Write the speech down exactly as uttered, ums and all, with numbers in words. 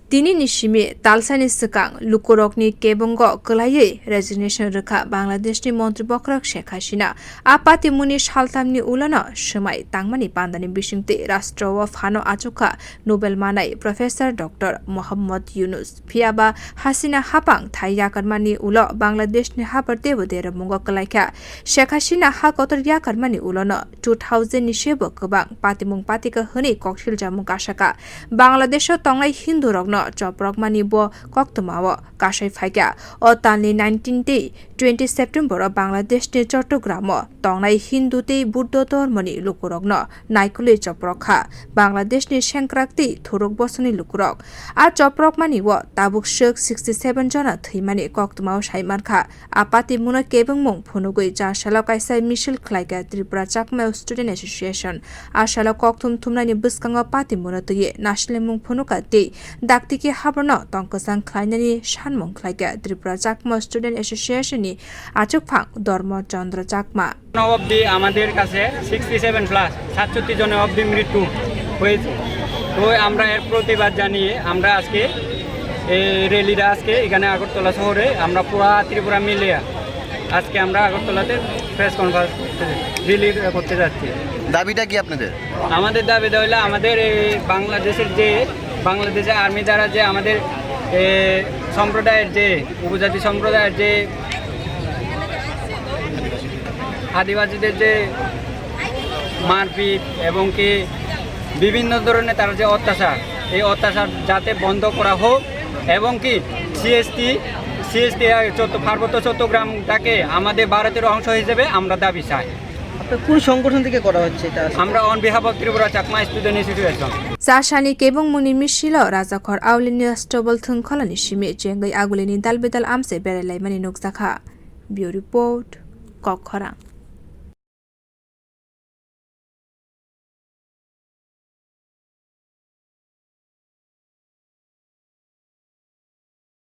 Tinini simi talsani swkang lukurokni kebungo kwlaiwi resignation rwkha Bangladeshni montri bokhorok Sheikh Hasina. A patimungni saltamni ulono swmai tangmani pandani bisingtwi rastro o phano achukha Nobel manai Professor Doctor Mohammad Yunus. Phiyaba Hasina hapang thai yakarmani ulo Bangladeshni habar teibo deromungo kwlaikha. Sheikh Hasina ha kotor yakarmani ulono two thousand ni sebo kwbang patimung patika hwnwi koksiljamung kasaka. Bangladesho tongnai Hindurokno choprokmani bo koktwmao kasai phaikha. O talni nineteen tei twenty September o Bangladeshni Chottogramo tongnai Hindu tei Buddho dhormoni lukurokno naikolwi choprok kha Bangladeshni sengkrak tei thuruk bosongni lukurok. A choprokmani o tabuk swk sixty seven jona thwimani koktwmao sai mankha. A patimungno kebengmung phunugwi chasalo kaisa misil khlaikha Tripura Chakma Student Association. A salo kokthum thumnaini bwskango patimungno twiwi nasilmung phunukha tei daktiki haborno tongkwchang khlainani sanmung khlaikha Tripura Chakma Student Association ni achukphang Dharma Chandra Chakma. অবধি আমাদের কাছে sixty seven plus সাতষট্টি জনের অবধি মৃত্যু হয়েছে। তো আমরা এর প্রতিবাদ জানিয়ে আমরা আজকে এই র্যালিটা আজকে এখানে আগরতলা শহরে আমরা পুরা ত্রিপুরা মিলে আজকে আমরা আগরতলাতে প্রেস কনফারেন্স করতে, র্যালি করতে যাচ্ছি। দাবিটা কি আপনাদের? আমাদের দাবিটা হইলো আমাদের এই বাংলাদেশের যে, বাংলাদেশের আর্মি দ্বারা যে আমাদের এ, সম্প্রদায়ের যে, উপজাতি সম্প্রদায়ের যে আদিবাসীদের যে মারপিট এবং কি বিভিন্ন ধরনের তারা যে অত্যাচার, এই অত্যাচার যাতে বন্ধ করা হোক এবং কি সিএসটি, সিএসটি চট্ট-, পার্বত্য চট্টগ্রামটাকে আমাদের ভারতের অংশ হিসেবে আমরা দাবি চাই। আপনার কোন সংগঠন থেকে করা হচ্ছে এটা? আমরা on behalf of Tripura Chakma Student Association. Chasani kebengmungni misilo Rajakhor Aulini Stobol Thwngkholoni simi chengwi agulini dalbidal amchai berai laimani nukjakha. Bureau Report, Kokkhorang.